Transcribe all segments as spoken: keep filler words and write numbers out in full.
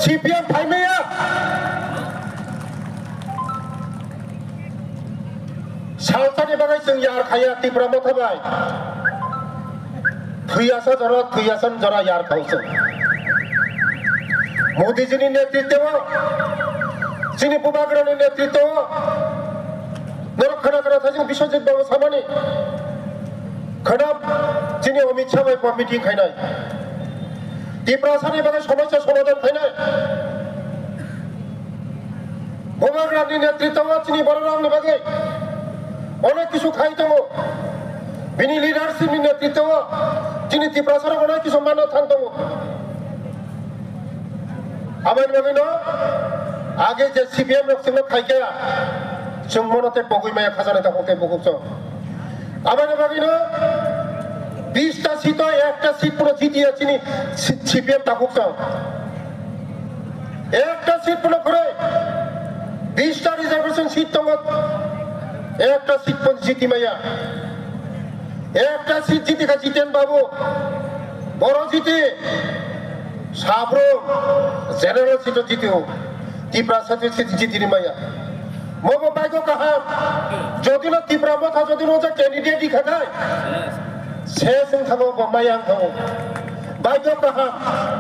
C P M phaimaya. Salsani bagwi chwng yar khaiya Tipra Motha bai. Thwiyasa jora, thwiyasa jora yar khao chwng. Modi jini netritwo, chini Bubagrani netritwo, norok khana khana thajing Biswajit Babu samani. Khana chini Amit Shah bai bo meeting khainai. Tiprasani bagwi somosya somadhan khainai. Bubagrani netritwo chini bororokni bagwi onek kisu khai tongo. Bini leadership ni netritwo chini Tiprasarok onek kisu manna thang tongo. Aboni bagwino age je C P M rok chwngno khaikha, chwng mono tei pogwi maya khajani takhuk tei bukhuk chwng. Aboni bagwino bista seat o ekta seat phano jitiya chini C-, C P M takhuk chwng. Ekta seat phano kwrwi, bista reservation seat tongo, ekta seat phano jiti maya. Ekta seat jiti kha Jiten Babu, boro jiti, sabro general seat o jiti o, Tiprasa seat jiti rimaya. Mobo baigo kaham, jodi no Tipra Motha jodi no je candidate di khakai, se sing thango bo maya ang thango. Baigo kaham,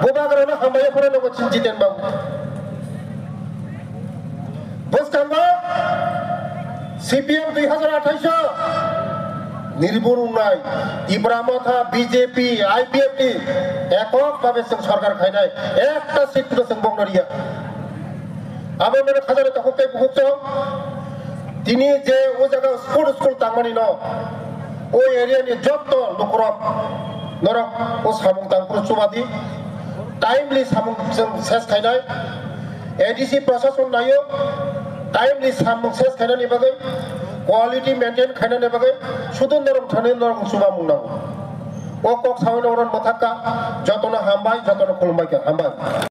Bubagrano hambai phano nogo Jiten Babu. Bwskango C P M dui hazar athais o nirbur wngnai, Tipra Motha, B J P, I P F T ekok babe chwng sorkar khainai, ekta seat no chwng bongno riya. Abo mene khajani takhuk tei bukhuk chwng tini je o jaga school school tangmani no, o area ni jotto lukurok norok o samung tangphuru chubadi, timely samung chwng ses khainai. A D C prosason naio, timely samung ses khainani bagwi, quality maintain khainani bagwi, sudu norok thani norok chubamung nango. O kok sawi norok mwthakka, jotono hambai, jotono khulumbai kha, hambai.